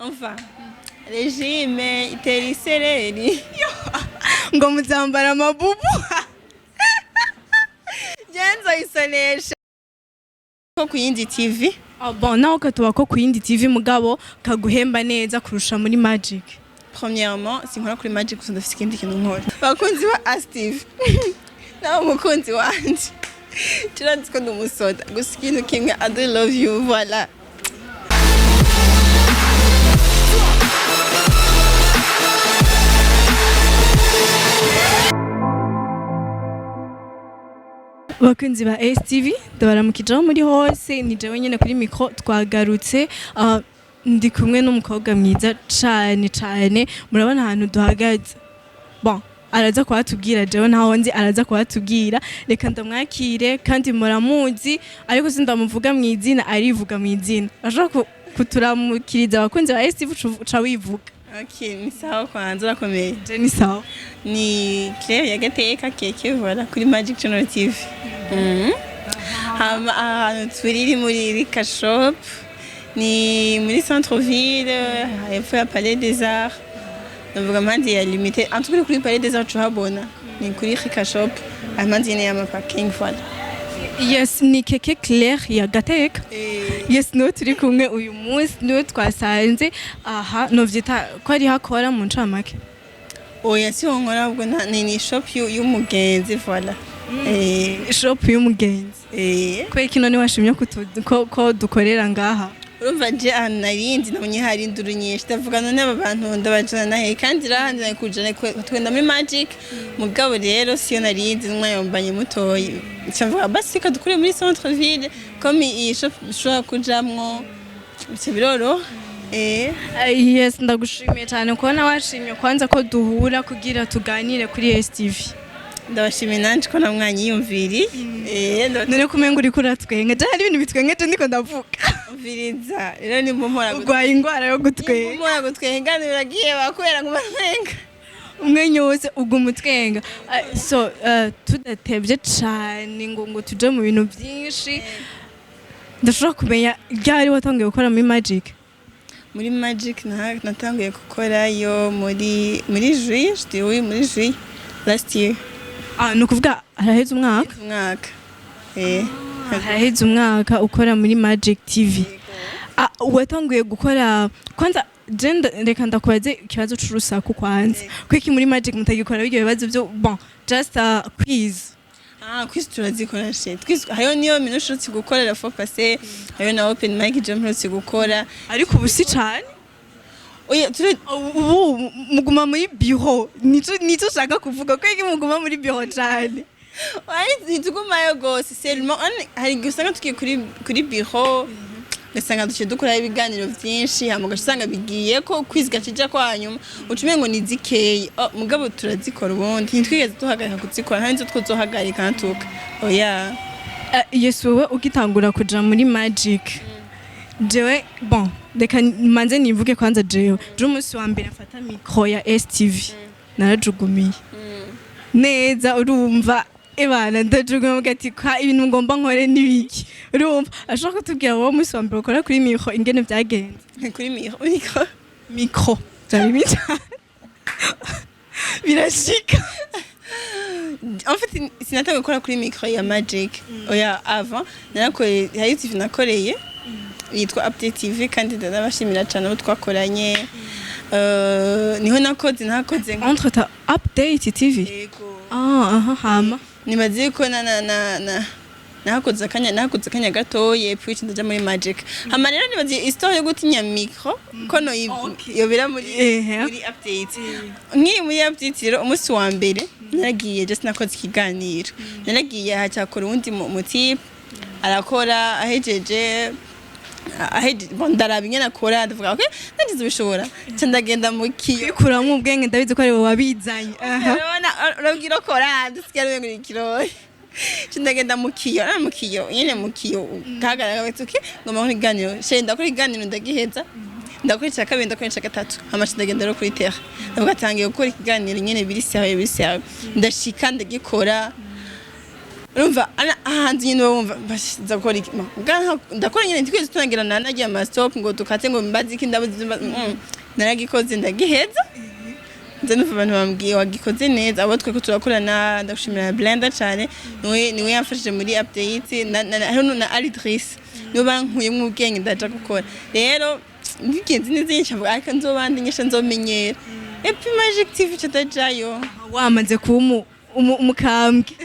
Umva, régime itera isereri. Ngo muzambara amabubu. Genzo isonesha ko ku yindi TV. Ah, bon, naho katuba ko ku yindi TV, mugabo kaguhemba neza kurusha muri Magic. Premièrement, sinkora kuri Magic gusa, ndafise ikindi kintu nkora. Bakunzi ba Astive, nawe umukunzi wanje, turazi ko ndi umusoda, gusa ikintu kimwe, I do love you, voilà. Bakunzi ba STV, ndabaramukije aho muri hose. Ni jewe nyene kuri micro twagarutse. Ndi kumwe n'umukobwa mwiza cane cane. Murabona ahantu duhagaze. Bon, araza kuhatubwira, jewe ntaho nzi, araza kuhatubwira. Reka ndamwakire, kandi muramuzi, ariko sindamuvuga mu izina, arivuga mu izina. Ashobora kuturamukiriza abakunzi ba STV, uca wivuga. Okay, ni sawa, kwanza urakomeye? Je ni sawa. Ni Claire Yagateka Keke, voilà, kuri Magic Channel TV. Hama ahantu turi ni muri Rika Shop, ni muri centre ville, hepfo ya Palais des Arts, ndavuga mpande ya limité. En tout cas, kuri Palais des Arts tuhabona, ni kuri Rika Shop, impande nyene y'ama parking, voilà. Yes, ni Keke Claire ya Gateka. Yes, niwe turi kumwe uyu munsi, niwe twasanze aha. Novyita ko ari hakora mu ncamake? Oya, si nkora, ahubwo ni shop y'umugenzi, voilà. Shop y'umugenzi? Eh. Kubera kino ni washimye ko dukorera ngaha? Urumva, je ahantu narindi nabonye hari induru nyinshi, ndavuga: none aba bantu ndabajana nahe? Kandi rero nari kujana twenda muri Magic, mugabo rero siyo narindi, n'umwanya wambanye mutoyi, nca basi reka dukure muri centre ville, comme iyi shop ushobora kujamwo bica biroro. Yes, ndagushimiye cyane kubona washimye kwanza ko duhura kugira tuganire kuri STV. Ndabashimiye nanje ko namwanyiyumviri. None kumenga uriko uratwenga, je hari ibintu bitwengeje ndiko ndavuga. Ndabumviriza rero, nimba mpora Urwaye ingwara yo gutwenga? Mpora gutwenga, biragiye bakubera ngo ntwenga. Umwenya wose uguma utwenga. So tudatevye cane ngo tuje mu bintu byinshi, ndashobora kumenya ryari watangiye gukora muri Magic? Muri Magic natanguye gukorayo muri juillet, je dis oui, muri juillet last year. Ah, ni ukuvuga haraheze umwaka? Umwaka. Haraheze umwaka ukora muri Magic TV. Ah, watanguye gukora kwanza, je reka ndakubaze ikibazo c'urusaku kwanza. Kuki muri Magic mutagikora ibyo bibazo byo, bon, just a quiz? Ah, quiz turazikora, she quiz hariyo, niyo mintu ushobotse gukorera fois passée, hariyo na open mic je mperutse gukora. Ariko ubu si cane. Oya, turi Ubu muguma muri bureau, nico ushaka kuvuga ko iki muguma muri bureau cane? Ari ntitugumayo gose, seulement hari igihe usanga tugiye kuri bureau, ugasanga duciye dukora ibiganiro vyinshi, hama ugaca usanga bigiye ko quiz gacija ko hanyuma uca umengo ni zikeyi. Oh, mugabo turazikora, ubundi ntitwigeze duhagarika kuzikora, nta nizo twozohagarika ntuka, oya. Yes, wowe ugitangura kuja muri Magic, jewe, bon, reka manze nivuge kwanza. Jewe je umunsi wa mbere mfata micro ya STV narajugumiye neza. Urumva, ebana, ndajugumiye, mvuga ati: kwa ibintu ngomba nkore nibiki? Urumva, ashobora kutubwira wowe umunsi wa mbere ukora kuri micro ingene vyagenze? Kuri micro? Micro vyari bitanu birashika. En fait, sinatanguye gukora kuri micro ya Magic, oya. Avant narakoreye, hari TV nakoreye yitwa Update TV, kandi ndanabashimira cyane abo twakoranye. Niho nakoze, nakoze nka Entre ta Update TV? Yego. Ah, aha, hama? Nibaze ko na na na na nahakoze akanya gatoye, puis ndaja muri Magic. Hama rero nibaze histoire yo gutinya micro ko no yobera muri muri Update. Nkiri muri Update rero, umunsi wa mbere naragiye, just nakoze ikiganiro, naragiye hacyakora uwundi mu type, arakora, ahejeje, bon, ndaraba ingene akora, ndavuga: okay, nanjye nzobishobora. Nca ndagenda mu kiyo. Kwikuramwo ubwenge, ndabizi ko ari wowe wabizanye, aha. Urabona, urabwira ko dusigaye ngo ni ikiroyi. Nca ndagenda mu kiyo, mu kiyo nyene, mu kiyo kagaragara bati: okay, ngomba gukora ikiganiro. She ndakora ikiganiro, ndagiheza, ndakora icya kabiri, ndakora icya gatatu, hama nca ndagenda rero kuri terrain, ndavuga atangiye gukora ikiganiro nyene biri sérieux, biri sérieux. Ndashika ndagikora. Urumva ahantu nyine uba wumva nza gukora iki? Ndakora nyine, twese tunagira nagiye ama stop ngo dukate ngo mbaze iki, ndabuze. Naragikoze ndagiheza, nza numva abantu bambwiye wagikoze neza, abo tweko turakorana. Ndagushimira Blender cyane, niwe yamfashije muri update na hariho na Alidris, niwe bankuyemo ubwenge ndaja gukora. Rero bigenze neza nyinshi, mvuga ariko nzobandi nyinshi nzomenyera. Et puis Magic TV catajayo. Wamaze kuba umukambwe.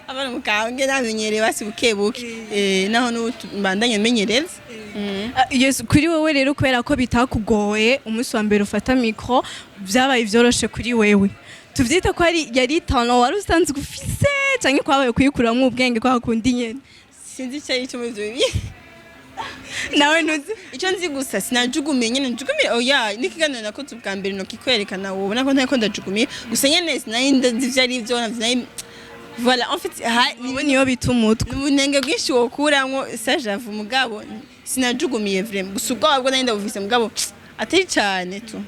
Abana mukambwe, namenyereye basi buke buke. Naho n'ubu mbandanye menyereza. Ah, yes, kuri wowe rero, kubera ko bitakugoye umunsi wa mbere ufata micro, vyabaye vyoroshe kuri wewe, tuvyita ko ari yari talent wari usanzwe ufise canke kwabaye kuyikuramwo ubwenge kwa kundi nyene? Sinzi icyo ari cyo muri ivyo bibiri. Nawe ntuzi? Icyo nzi gusa, sinajugumiye nyene njugumiye, oya. N'ikiganiro nakoze ubwa mbere nokikwerekana, wobona ko ntariko ndajugumiye. Gusa nyene sinari ndazi ivyo ari vyo, sinari, voilà, en fait Wowe niyo bita umutwe. Ubunenge bwinshi wokuramwo sajavu, mugabo sinajugumiye vraiment. Gusa ubwoba bwo nari ndabufise, mugabo atari cane tu.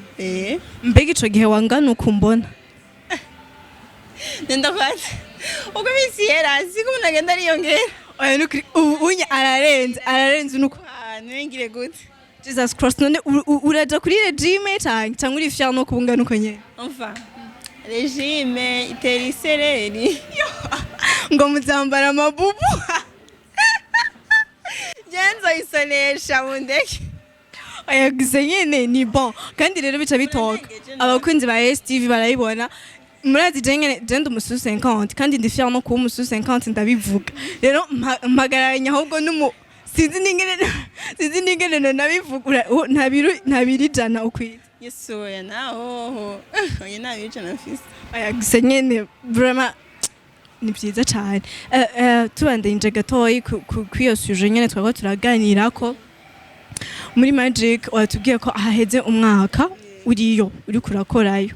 Mbega ico gihe wangana uko mbona? Nenda kwati uko iminsi ihera siko umuntu agenda ariyongera. Oya, nukuri ubu unye ararenze, ararenze nuko. Ah, nengire gute? Jesus Christ! None uraja kuri régime canke uri fier no kubungana uko nyene? Enfin, régime itera isereri. Ngo muzambara amabubu. Genzo isonesha mundeke. Oya, gusa nyene ni bon, kandi rero bica bitoka. Abakunzi ba STV barabibona, murazi je nyene je ndi umusu 50 kandi ndi fier no kuba umusu 50, ndabivuga. Rero mpagararanye ahubwo n'umu sinzi n'ingene no nabivuga. Ntabiri 100 ukwiye. Yesu, oya, nahoho, oya, nta biri 100 mfise. Oya, gusa nyene vraiment ni byiza cyane. Tubandanyije gatoyi kw'iyo sujet nyene twariko turaganirako muri Magic, watubwiye ko haheze umwaka uriyo uriko urakorayo.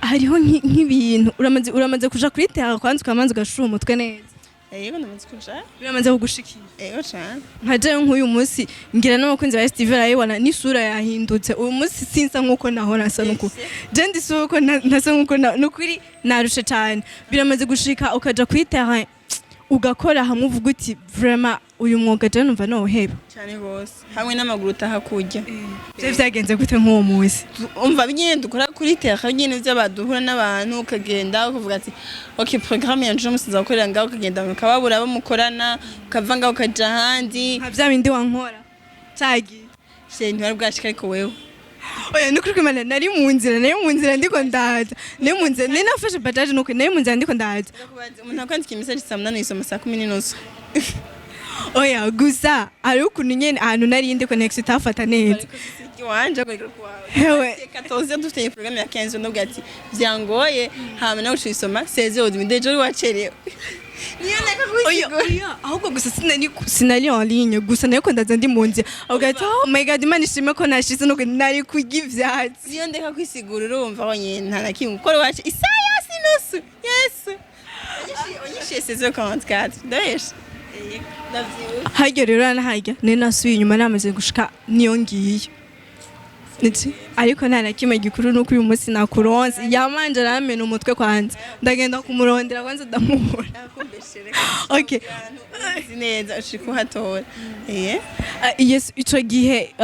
Hariho nk'ibintu uramaze kuja kuri terrain kwanza, ukamanza ugashura umutwe neza? Yego, ndamaze kuja. Biramaze kugushikira? Yego cane. Nka jewe nk'uyu munsi, ngira n'abakunzi ba STV barayibona, n'isura yahindutse. Uyu munsi sinsa nk'uko nahora nsa, n'ukuri je ndisura uko ntasa nk'uko nukuri narushe cane. Biramaze gushika ukaja kuri terrain ugakora hamwe uvuga uti vraiment uyu mwuga je numva nowuheba? Cane gose, hamwe n'amaguru utaha kurya. Vyo vyagenze gute nk'uwo munsi? Umva, nyine dukora kuri terrain nyine vy'abaduhura n'abantu, ukagenda ukavuga ati ok, programme yanje uno musi nzagukorera ngaho, ukagenda mukababura bamukorana, ukava ngaho ukaja ahandi. Nka vya bindi wankora cagiye. She, ntiwari bwashika ariko wewe. Oya, nukuri kwimana nari mu nzira ndiko ndaza, nari mu nzira, nari nafashe bajaje, nukuri nari mu nzira ndiko ndaza. Umuntu akwandika message saa 8, uyisoma saa 10:30. Oya, gusa hariho ukuntu nyene ahantu nari ndi connexion itafata neza. Iwanje ariko wawe. Hewe. 14 dufite programme ya 15, ndabwira ati vyangoye, hama nawe ucuyisoma 16h30, déjà uri wacerewe, niyo neka Oya. kubisigura. Oya, ahubwo gusa sinari en ligne, gusa nariko ndaza ndi mu nzira, avuga ati oh my God, Imana ishime ko nashize, nuko nari kurya ivyatsi. Niyo ndeka kwisigura, urumva aho nyene nta na kimwe gukora wacu isaha yose inusu, yesu, onyishiye 16h44, ndabesha? Ndavyibuka. Harya rero harya nari nasubiye inyuma, namaze gushika niyo ngiye. Niki? Ariko nta na kimwe, gikuru nuko uyu munsi nakuronse. Yamanje aramena umutwe kwanza, ndagenda kumurondera kwanza ndamubura. Nakumbeshere. Okay. Uzi neza ushika uhatora. Eh. Ah, yes, ico gihe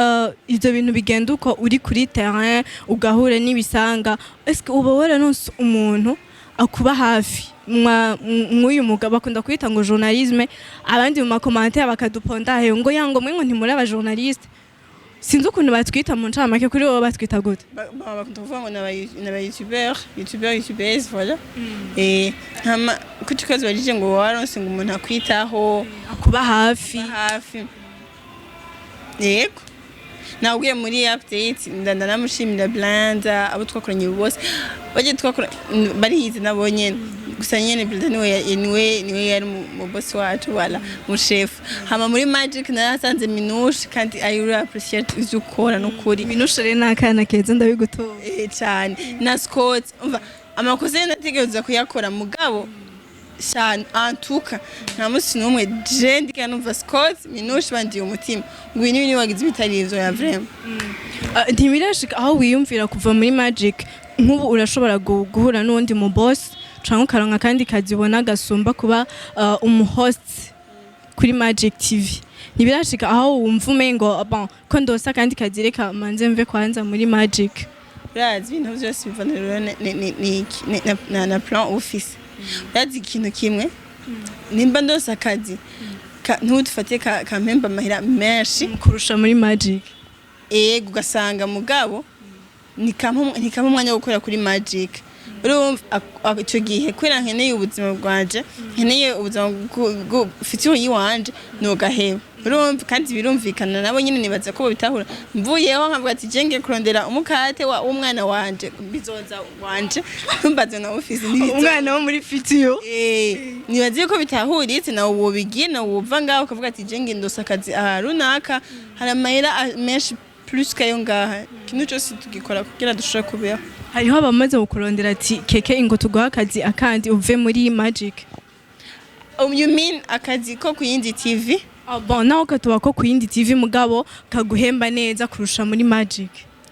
ivyo bintu bigenda uko uri kuri terrain ugahura n'ibisanga, est-ce uba wararonse umuntu akuba hafi mw'uyu mwuga bakunda kwita ngo journalisme? Abandi mu ma commentaires bakaduponda heyo ngo yango mwe ngo ntimuri aba journaliste, sinzi ukuntu batwita. Mu ncamake, kuri wowe batwita gute? Bakunda kuvuga ngo ni aba youtubeur, youtubeur, youtubeuse, voilà. Eh, hama kuki kazi bagije ngo waronse ngo umuntu akwitaho? Akuba hafi. Hafi, yego. Nawubwiye muri update, ndanamushimira Blanda, abo twakoranye bose bagiye twakora barihize nabo nyene. Gusa nyene Blanda niwe yari mu boss wacu, voilà, mu chef. Hama muri Magic narasanze Minouche, kandi I really appreciate ivyo ukora nukuri. Minushe rero ni akana keza, ndabigutora. Eh, cyane, na Scott. Umva, amakosa ye nategereza kuyakora, mugabo cyane antuka nta munsi n'umwe je ndika numva Scott, Minouche bandiye umutima ngo ibi nibi wagize ibitari ivyo ya vraiment. Ah, ntibirashika aho wiyumvira kuva muri Magic? Nk'ubu urashobora guhura n'uwundi mu boss Canke ukaronka akandi kazi ubona gasumba kuba umuhost kuri Magic TV? Ntibirashika aho wumva umengo bon, ko ndose akandi kazi, reka manze mve kwanza muri Magic? Urazi, ibintu byose bivana rero na plan ufise. Urazi ikintu kimwe, nimba ndose akazi ntudufate kampemba amahera menshi kurusha muri Magic, ego, ugasanga mugabo ntikampa umwanya wo gukora kuri Magic. Urumva, ico gihe kubera nkeneye ubuzima bwanje, nkeneye ubuzima futur yiwanje, nogaheba. Urumva, kandi birumvikana, nabo nyene nibaza ko babitahura. Mvuyeho nkavuga ati je ngiye kurondera umukate w'umwana wanje, bizoza wanje, ntumbaze na office ntibizoza. Umwana wo muri futur. Nibaze yuko bitahuritse nawe wobigiye, nawe wova ngaho ukavuga ati je ngiye ndose akazi aha runaka, hari amahera menshi plus kayo ngaha. Ikintu cyose tugikora kugira dushobore kubeho. Hariho abamaze kukurondera ati keke, ingo tuguha akazi akandi uve muri Magic? Oh, you mean akazi ko ku yindi TV? Ah, bon, naho katuba ko ku yindi TV, mugabo kaguhemba neza kurusha muri Magic.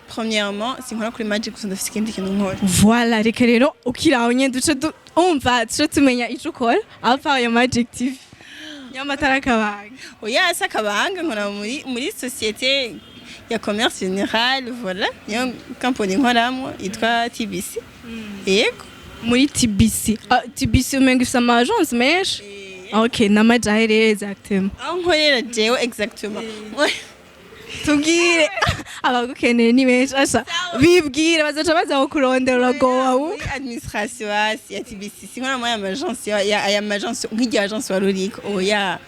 Premièrement, sinkora kuri Magic gusa, ndafise ikindi kintu nkora. Voilà, reka rero ukiri aho nyene duce umva duce tumenya ico ukora à part ya Magic TV. Nyamatara akabanga. Oya, si akabanga, nkora muri société ya commerce général, voilà, niyo company nkoramo yitwa TBC, yego. Muri TBC. Ah, TBC umenga ifise ama agence menshi. Ok, n'amajahe rero exactement? Aho nkorera jewe exactement? Tubwire, abagukeneye ni benshi, asha bibwire bazoca baza kukurondera, uragowa. Muri administration hasi ya TBC. Sinkora muri aya agence ya aya agence nk'irya agence wari uriko, oya.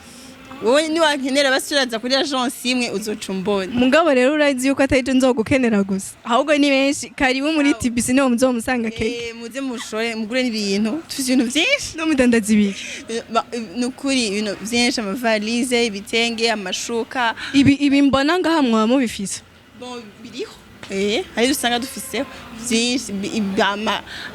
Wowe niwankenera basi uraza kuri agence imwe, uzoca umbona. Mugabo rero urazi yuko atari je nzogukenera gusa, ahubwo ni benshi. Karibu muri TBC, niho muzomusanga keke. Muze mushore, mugure n'ibintu, tufise ibintu vyinshi. No mudandaza ibiki? Ni ukuri, ibintu vyinshi: amavalize, ibitenge, amashuka. Ibi mbona ngaha mwaba mubifise? Bon, biriho, hari ibyo usanga dufiseho vyinshi,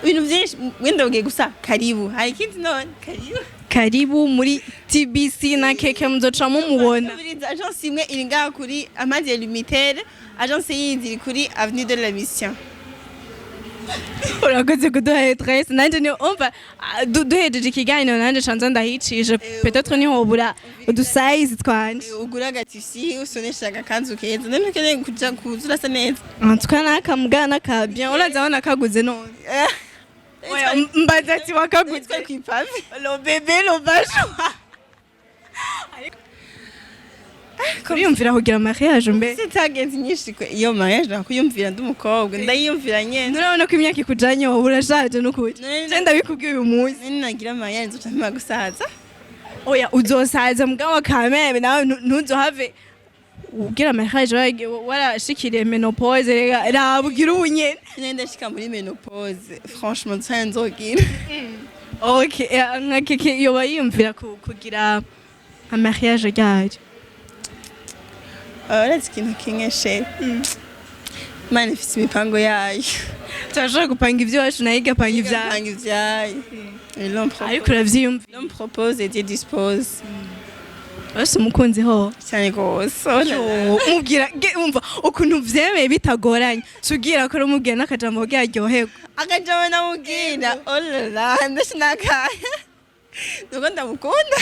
ibintu vyinshi. Wenda ugiye gusa, karibu. Hari ikindi none? Karibu. Karibu muri TBC na keke, muzoca mumubona. Ubiriza, agence imwe iri ngaha kuri amazi ya Lumitel, agence yindi iri kuri avenue de la Mission. Urakoze kuduha adresse. Nanje ni umva, duhejeje ikiganiro nanje canza ndahicishe, peut-être nihobura udusize twanje. Ugura agatisi, usonesha agakanzu keza, none ukeneye kuja kuza urasa neza. En tout cas nakamugana ka bien, uraza abona kaguze none. Oya, mbaza ati wakaguze? Twe kw'ipavé. Lo bébé, lo basho. Uriyumvira kugira mariage mbe? Sitagenze nyinshi kwe iyo mariage nakuyumvira, ndi umukobwa ndayiyumvira nyene. Nurabona ko imyaka ikujanye, wowe urashaje n'ukuri. Je ndabikubwiye uyu munsi. None nagira mariage nzoca mpima gusaza? Oya, uzosaza mugabo kameme nawe ntuzohave ugira mariage warashikiriye ménopause. Rega raba ugira ubunyene. None ndashika muri ménopause, franchement nsa nzogira. Okay, nka keke yoba yiyumvira kugira mariage ryari? Uretse ikintu kimwe, chérie, Imana ifise imipango yayo. Turashobora gupanga ivy'iwacu, nayo igapanga ivyayo. Igapanga ivyayo. Et l'homme propose, Ariko uravyiyumvira? l'homme propose et Dieu dispose. Urafise umukunzi ho? Cyane gose. Oh là là. Mubwira umva ukuntu vyemeye bitagoranye, tubwira ko umubwira n'akajambo kugira aryoherwe. Akajambo namubwira, oh là là, ndashinakaye nuko ndamukunda.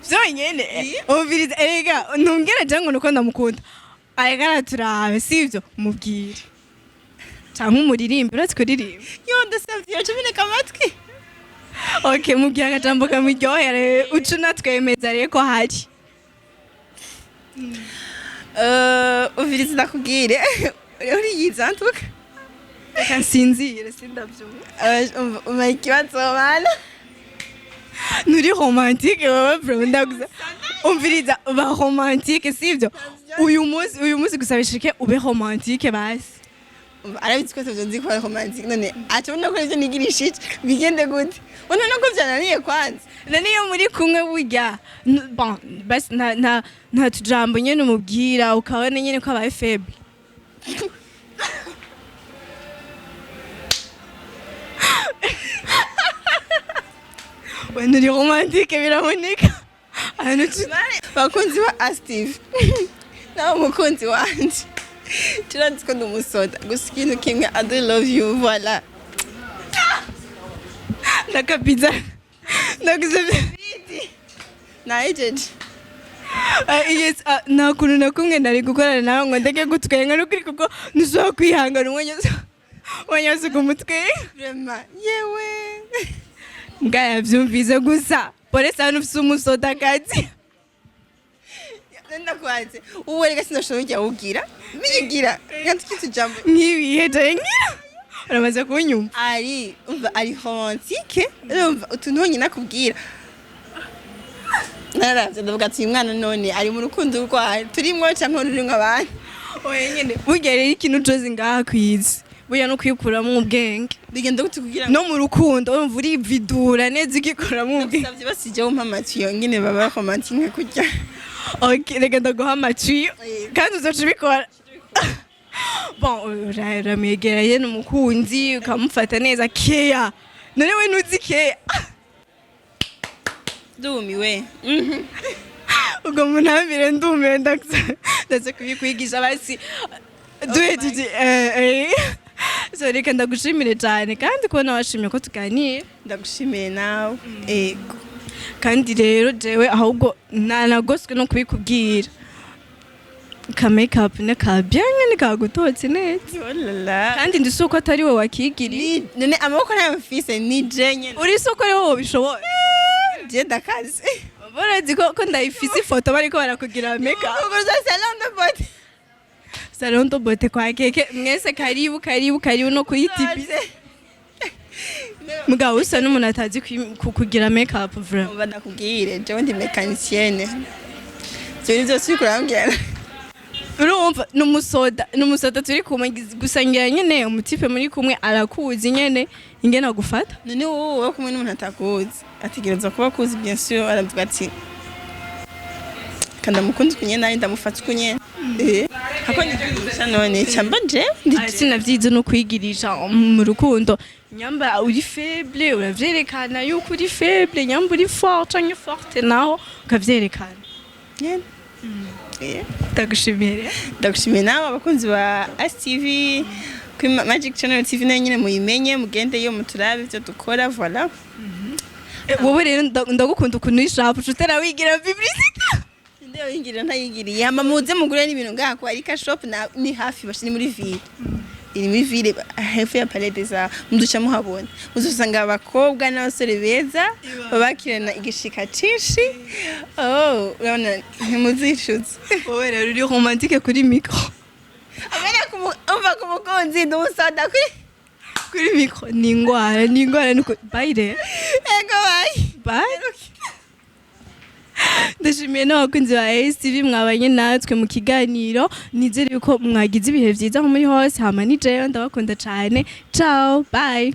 Vyonyene? Umviriza erega, ntumbwira je ngo nuko ndamukunda, areka araturabe, sivyo? Mubwire canke umuririmbe, uretse kuririmba. Yo, ndasavye, yoca umeneka amatwi. Okay, mubwira akajambo kamuryohere, uca unatwemeza rero ko hari. Umviriza ndakubwire, uriyiza ntuka. Reka nsinzire, sindavyumva. Umara ikibazo bana. Nturi romantique wewe bro, ndaguza. Umviriza, ba romantique, sivyo? Uyu munsi gusa bishike ube romantique basi. Arabizi ko atavyo nzi kuba romantique, none acabona ko ivyo nigirishije bigende gute? Ubona no ko vyananiye kwanza. None iyo muri kumwe burya, bon, basi nta tujambo nyene umubwira ukabona nyene ko abaye faible? We nturi romantique, biraboneka ahantu Bakunzi ba Astive, nawe umukunzi wanje, turazi ko ndi umusoda gusa. Ikintu kimwe, I do love you, voilà. Ndakapiza, ndagusabye. Nahejeje. Yes, nta kuntu na kumwe nari gukorana nawe ngo ndeke gutwenga n'ukuri, kuko ntushobora kwihangana umwanya wose, umwanya wose kumutwenga. Vraiment, yewe. Mbwa yavyumvise gusa, pole sana, ufise umusodakazi. Ndakwanze ubu reka, sinashobora kujya wugira biyigira nka tujambo. Nk'ibihe jaye ngira uramaze kunyumva? Ari umva, ari romantique, urumva utuntu honyine akubwira. Naravye ndavuga ati: "Uyu mwana none ari mu rukundo rwayo turimwo canke rurimwo abandi?" Oya nyene, burya rero ikintu cose ngaha kw'isi burya no kwikuramwo ubwenge. Bigenda gute kugira ngo No mu rukundo urumva urividura neza ukikuramo ubwenge. Ndagusavye, basije wumpa amatiyo ngene baba romantique nka kurya. Ok, reka ndaguha amatiyo kandi uzoca ubikora. Bon, uramwegera ye n'umukunzi, ukamufata neza, keya. None we ntuzi keya? Ndumiwe. Ubwo munambire, ndumiwe, ndaza kubikwigisha basi duhejeje. So reka ndagushimire cyane kandi kubona washimye ko tuganira. Ndagushimiye nawe, ego. Kandi rero jewe ahubwo nanagoswe no kubikubwira, ka makeup ne ka bien nyene kagutotse neza. Oh là là. Kandi ndi suko atari we wakigiriye. None amaboko ntayo mfise, ni je nyene. Uri suko ari wowe wobishobora? Je ndakaze. Barazi ko ndayifise ifoto bariko barakugira makeup. Kuguruza salon de beauté. Salon de beauté kwa Keke, mwese karibu, karibu, karibu no kuri TV. Mugabo usa n'umuntu atazi kugira makeup vraiment. Umva ndakubwire, jewe ndi mécanicienne, ivyo bintu vyose uriko urambwira. Urumva ni umusoda turi kumwe gusa, ngira nyene umutipe muri kumwe arakuzi nyene ingene agufata. None wowe uba kumwe n'umuntu atakuzi, ategerezwa kuba akuzi, bien sûr. Aravuga ati: "Kanda mukunzi ukunye nari ndamufata ukunye." Hako nigirisha none cyamba je ndi Ah, sinavyize no kwigirisha mu rukundo. Nyamba uri faible uravyerekana yuko uri faible, nyamba uri fort canke forte naho ukavyerekana. Nyene. Ndagushimiye rero. Ndagushimiye nawe. Abakunzi ba STV kuri Magic Channel TV nayo nyine muyimenye, mugendeyo muturabe ivyo dukora, voilà. Wowe rero ndagukunda ukuntu uri sharp, utera wigira publicité. Nde yingira ntayigiriye? Hama muze mugure n'ibintu ngaha kwa Arika Shop na ni hafi bashi, ni muri ville, iri muri ville hepfo ya Palais des Arts, muduca muhabona, muzosanga abakobwa n'abasore beza babakirana igishika cinshi. Oh, urabona ntimuzicuza. Wowe rero uri romantique kuri micro. Amena umva ku mukunzi ndumusoda kuri Kuri micro ni ingwara, ni ingwara nuko. Bye rero. Ego, bye. Bye. Ndashimiye n'abakunzi ba ASTV mwabanye natwe mu kiganiro. Nizere yuko mwagize ibihe byiza aho muri hose. Hama ni jewe, ndabakunda cyane. Ciao, bye.